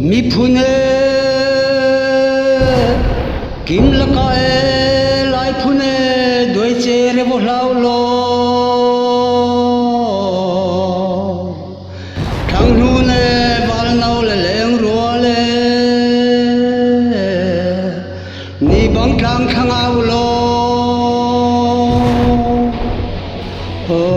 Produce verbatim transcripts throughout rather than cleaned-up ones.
Miphun e, kim laka e, laiphun e, duaice revo hlau lo. Thlanghnu ne, valnau le lengrual e, ni bang tlang thlang au lo. Oh.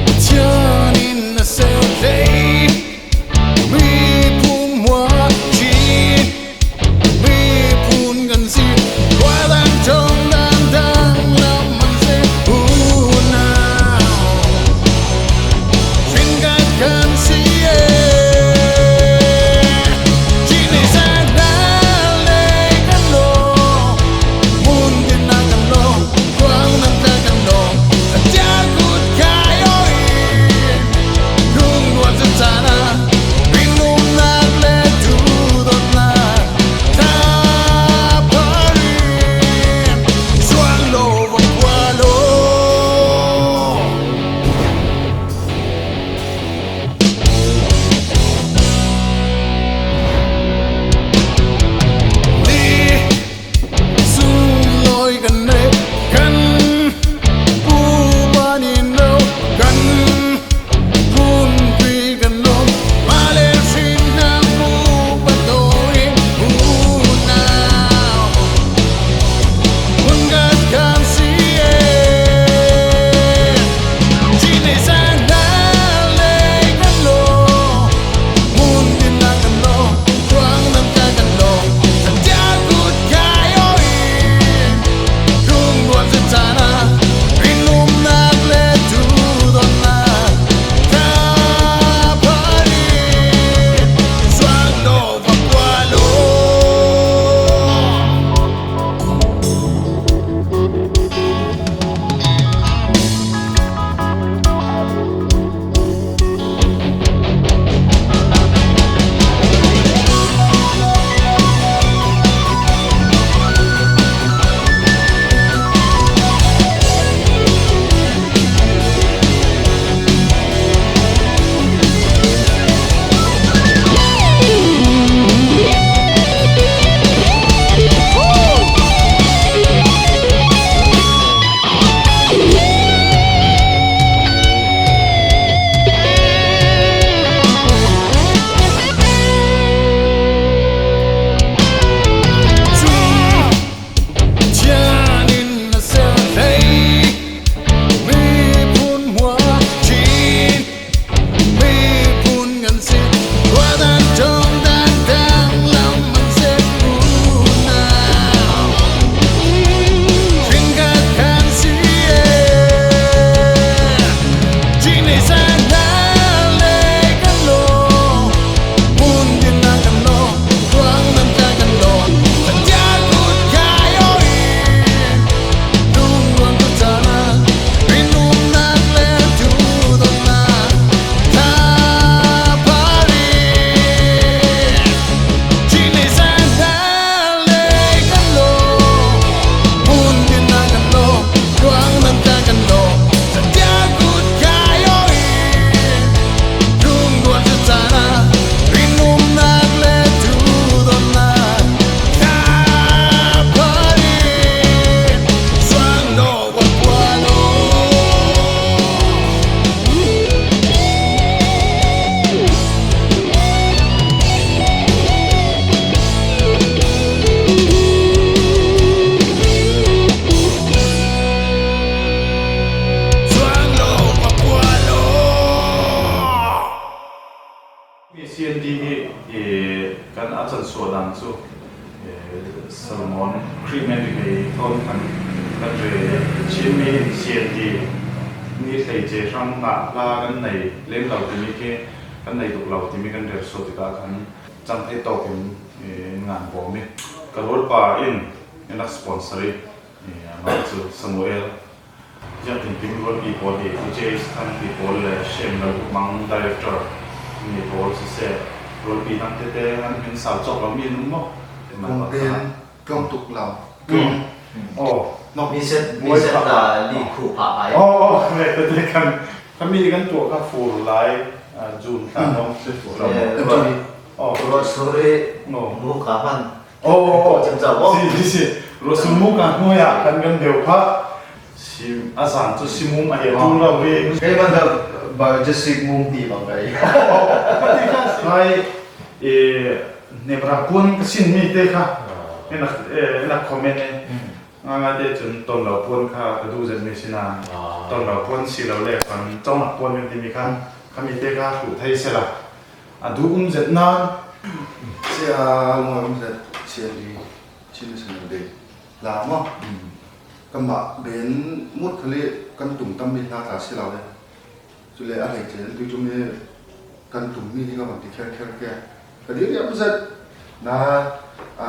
Pathian in a sel hlei, miphun muak cin, miphun kan si, khuadang ṭong dangdang lam man se unau. Hringkat kan si e, cih nei sang hngal nei kan lawm, mun tin a kan lawm. Kuang nan tla kan lawm, a tia kut kai aw in. Lungnuam cacana, rinumnak le duhdawtnak, tha phar in, suang lo va kua lo. Ni Sumlawi kan nei kan pu panin lo kan hunpi kan lo, Malaysia na mu pa to in unau. Hun kan kan si e. Cih nei sang hngal nei kan lawm, mun tin a kan lawm, kuang nan tla kan lawm, kan tia kut kai aw in. Lungnuam cacana, rinumnak le duhdawtnak, tha phar in, suang lo va kua lo. Pathian in a sel hlei, miphun muak cin, miphun kan si, khuadang ṭong dangdang lam man se unau. Hringkat kan si e, cih nei sang hngal nei kan lawm, mun tin a kan lawm, kuang nan tla kan lawm, kan tia kut kai aw in. Lungnuam cacana, rinumnak le duhdawtnak, tha phar in, cih nei sang hngal nei kan lawm, mun tin a kan lawm, kuang nan tla kan lawm, kan tia kut kai aw in. Lungnuam cacana, rinumnak le duhdawtnak, tha phar in, suang lo va kua lo. Suang lo va kua lo. Mi C N D hi, eh, kan a chansuah dan cu, eh, Solomon Khrih men rikei thawn khan kan rel. Chin mi C N D ni hleice hram ngah hla kan nei lem lo timi khi kan nei tuk lo timi kan rel suah tikah khan cang thei tawkin, eh, ngan bawm i. Ka ruolpa in, in a sponsor i, i, amah chu Samuel. Ziang tin pin ruolpi pawl hi, DJ Stanpi pawl le Shem Lalbukmang director mi pawl sise, ruolpi dang tete an min sau chawk lo mi an um maw? Kong pen, kong tuk lo. Hmm. Kong. Oh. Nok mi set, mi set la li khu pha pai. Oh, oh, le tete kan, kami kan tuah kha fur lai, ah, June thla nong se fur lai. Eh, oh. Rosary, oh. Mu ka man. Oh, oh, oh. Chem chau, oh. Si, si, si. Rosary mu ka hnuai ah kan kan deu kha. Si, a zan chu si mum a hia tung lo ve. Kei ban da ba je si mum ti bang kai. Ti kha si. Hai, eh, nemra puan ka sin mi te kha. Ah. Ena, eh, ena comment e. Hmm. Nga nga te chun ton lo puan kha ka du zet mi sina. Ah. Ton lo puan si lo le kan chong puan min ti mi kha. Kha mi te kha hu thei se la. A du um zet nan. Sia, um zet, sia li, chin sa na de. La mo. Hmm. Kan ba ben mut khali kan tum tam mi hla ta si lo le. Chule a hei chen tu chumi kan tum mi ni ka bang ti kher kher ke. Ka di riam zet. Na, a,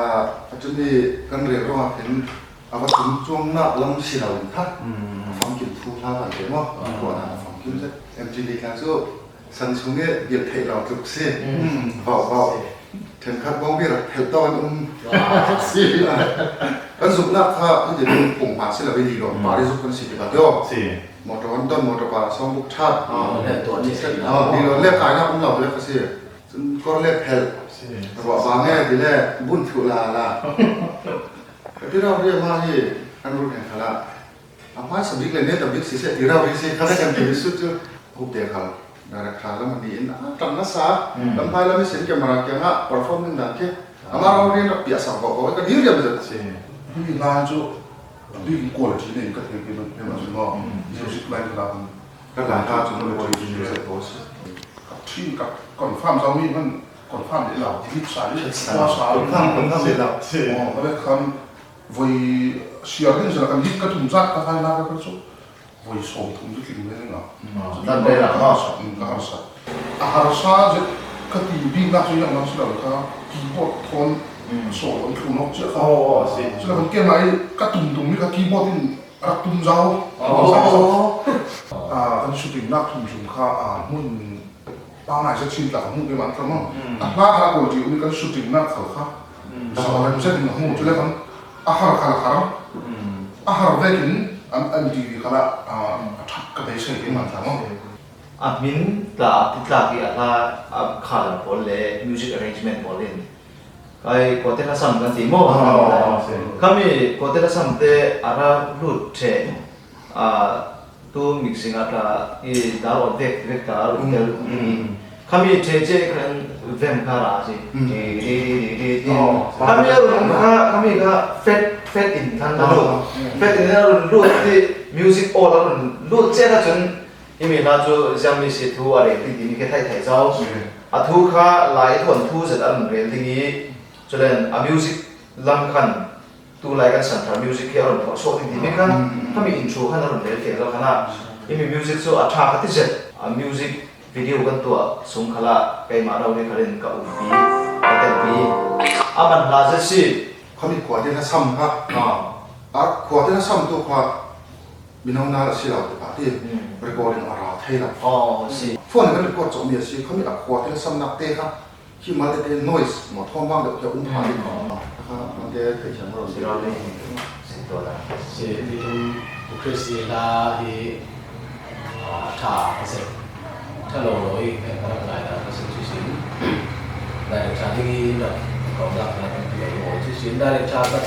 a chumi kan rel rawng a khen a va tum chuang na lam si lo in kha. Hmm. A famkim thu hla kan te mo. Ah. Ko na a famkim zet. M T V ka chu San sung nge bil thei lo tluk si. Mm. Vau, vau. Si. Ṭhenkhat bawng bil a phel tawn um. Wow. Si. Kan zukna kha, kan ti pung hma si lo, i ni lo, mm, pari zuk kan si ti ka tio. Si. Motor kan ton, motor pa sawng buk ṭhat. Ah, le tuah ni si. Ah, ni lo, le kaina um lo, le ka si. Chun kawr le phel. Si. Ruah ba nge, ti le, bun thu la la. Ka ti rau ria ma hi, kan run nge kha la. A hmaisa bik le neta bik siseh ti rau rih si, kha le kan ti sut chu. Hupte khal, director lam a ni in a tang nasa. Hmm. Lamhmai lam i sin camera kiangah perform ding dan khi. Ah. Amah rau rin rak piah sak ko ko ka dil riam zet si. Hemi hlan chu big quality nei ka thei ki man, man chu ngo. Hmm. Music line ka lam. Ka lai ka chu quality nei zet ko si. Ka thin ka confirm zong mi man confirm le lau. Delete sa le, sa. Confirm, confirm le lau. Si. Oh, ka le khan voi siar ding sila kan hit ka thum zat ka hai na ka chu. Voi sawm thum chu tling le nga. Mm. Chu dan le la ka harsa, mm, ka harsa. A harsa zet ka ti bik nak chu yang lam sila ka keyboard thawn, mm, solo an thlu nawk chiah kha. Oh, oh, I see. Sila kan ken lai ka tum tum ni ka keyboard in rak tum zau. Oh. Ah, kan shooting nak thum thum kha, ah, hmun Pangngai zet chin tlak a hmuh kei mah tlak maw. Mm. A hla kha a quality um i kan shooting nak khal kha. Mm. Zawh rem zet in a hmuh, chule khan a har kha la har. Mm. A har vekin an M T V kha la, a, a thak ka beisei kei mah tlak maw. A hmin tla, a ti tlak i a hla, a kha lam pawl le music arrangement pawl in. Kai kuate hla sam kan ti maw? Oh, oh, oh, si. Khami kuate hla sam te a ra lut ṭhe. Ah, tu mixing a ta i dar on vek vek ta run tel. Mm. Khami che che kan vem ka ra si. Mm. Di, di, di, di, di, di. Oh. Khami a run kha, khami kha fet, fet in kan ta lu. Oh. Fet in a run lu ti music all a run lu che ka chun i mi na chu ziang mi si thu a rei ti ti mi ke thai thai zau. Mm. A thu kha lai thuan thu zet a run rel ding i. Chulen a music lam khan Tulai kan Santhar music hi a rawn phuah suak ding tih mai khan, mm, mm, mm, khami intro khan a rawn rel fiang zo khan a, mm, i mi music chu a ṭha ka ti zet. A music video kan tuah sung khala keimah rau ni khalin ka umpi, ka telpi. A man hla zet si. Khami khuate hla sam kha. Ah. A khuate hla sam tu kha mino na la si lo te kha ti. Mm. Recording a ra thei lo. Oh, si. Phone kan record chawh mi a si. Khami a khuate hla sam nak te kha. Khi mal te te noise maw, thawm vang deuh khi a um pha ding maw. Mm. Kha, man te thei thiam rawh si. Sira ni, si tua la. Si, ti tum, Pu Chris i la hi, a, ṭha a se. Ṭha lo lo i, ka rak lai ta ka se chu sin. Director ding i rak kau dak na kan pi lo chu sin. Director ka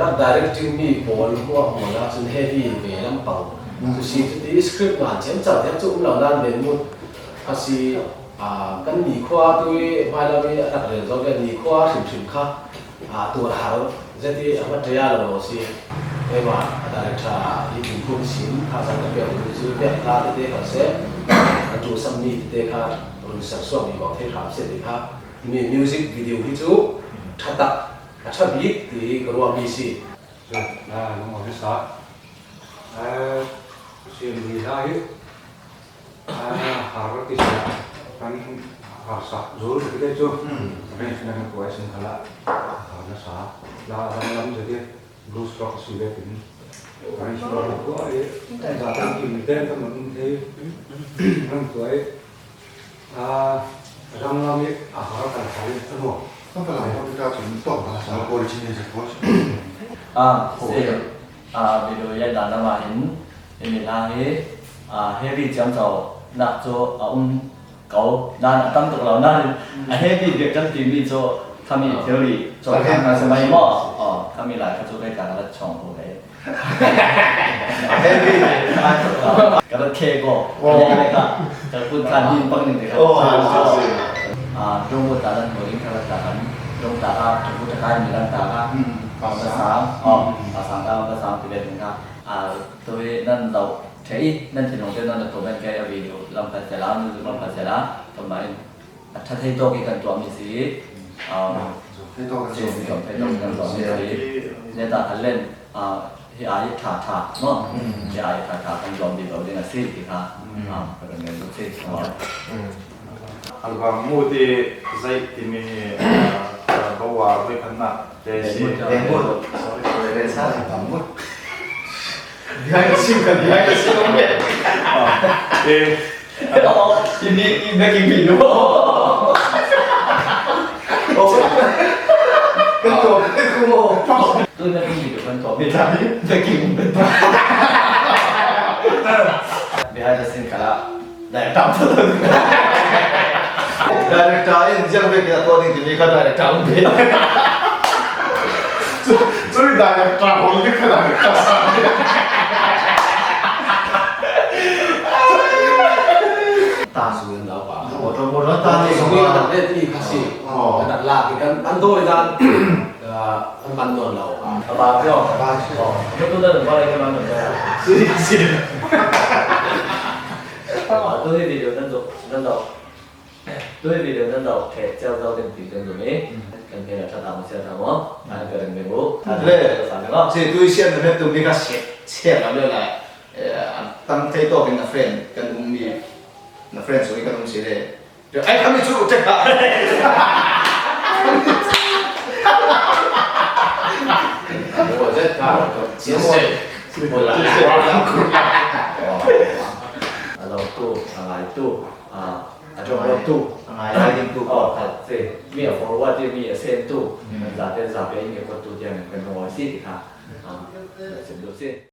rak directing mi pawl hmuah hmuah la chun heavy ve lampang. Mm. Chu si chu ti script ngan chem chang thiam chu um lo nan ve mut. A si, A, kan nikhua tu i hmai lam i a rak rel zawk i a nikhua hrim hrim kha, a, tuar har zet i a hmaṭhei a lo lo si. Keimah a director i dinkhum sin kha zang ka pek ding chu pek ta tete kha se, a tu sam mi tete kha run ser suak mi bang thei hram se ti kha. Mi music video hi chu ṭha tak, a ṭha bik ti ka ruah mi si. Chu, a, lung awk i sa. A, siam ni la hi. A, har ti sa, kan harsa zul ti te chu. Hmm. Arrangement kan kuai sin khala. Nasa, la lam lam jadi, blues rock si le tin. Kan si le ko ai, za tan ki mi ten kan mun thei. Kan ko ai, a, lam lam ni, a, ha kan thai ano. Kan ka lam ko ka chun to na sa ko chi ni sa ko. Ah, se, ah, video ya dan la ma hin, ini la hi, ah, heavy jam chau, nak cho, ah, um, Ko, nan a tam tuk lo nan, a heavy bek kan timi chu, khami theory chu kan kan sa mai mo. Oh, khami lai kha chu kai ka la chong ko le. A heavy. Ka la khe ko. Oh. Ka la khe ko. Ka kun kan hin pang ning de ka. Oh, oh, oh. Ah, dong ko ta lan ko ring ka la ta kan. Dong ta ka, dong ko ta ka mi lan ta ka. Hmm. Pa sa. Oh, pa sa ta, pa sa ti le ka. Ah, tu nan lo. Thei, nan thinlung te nan a tuam pen kei a video lam khat sela, nan lam khat sela, kamah in a ṭha thei tawk i kan tuam hi si. Um, thei tawk kan tuam, thei tawk kan tuam hi si. Neta khat len, ah, hi ai ṭha ṭha, no? Hi ai ṭha ṭha kan tuam video ding a si ti kha. Um, ka kan ngen lut si. Album mu ti zai ti mi, ah, ah, bawa voi khan na. Te si. Dengmut. Sorry, sorry. Te sa album mu. Behind the scene kan, behind the scene kan. Ah, eh. Oh, ini, ini backing video. Oh. Kan tuam, kan tuam. Tu backing video kan tuam. Backing video. Behind the scene kala. Director. Director in ziang bek kha tuah ding timi kha director um ve. Sorry, director hol bek kha director sa. Ta su in lau pa. Mo to mo to ta ni so ni ta ni kasi. Oh. Ka la ki kan an do dan. Ka an ban don lau. Ka ba pyo. Ka ba pyo. Mo tu da ba le ka ban don. Si si. Ah, tu hi video nan zo, nan zo. Tu hi video nan zo, khe chau zau den ti nan zo ni. Kan khe na cha ta mo, cha ta mo. An ka ren me bu. Le. Sa me lo. Si tu hi sian na me tu mi ka se, se la le la. Eh, an tam thei to kin na friend, kan um mi. Na friend so kan um si le. Ai, kami chu check ha. Mo zet ka. Si se. Mo la. A lo tu, a ngai tu, a, a jong lo tu. A ngai lai ding tu. Oh, ka se. Mi a forward, mi a send tu. Za te za pe mi a kot tu, tiang kan mo si ti kha. Ah, la sim lo si.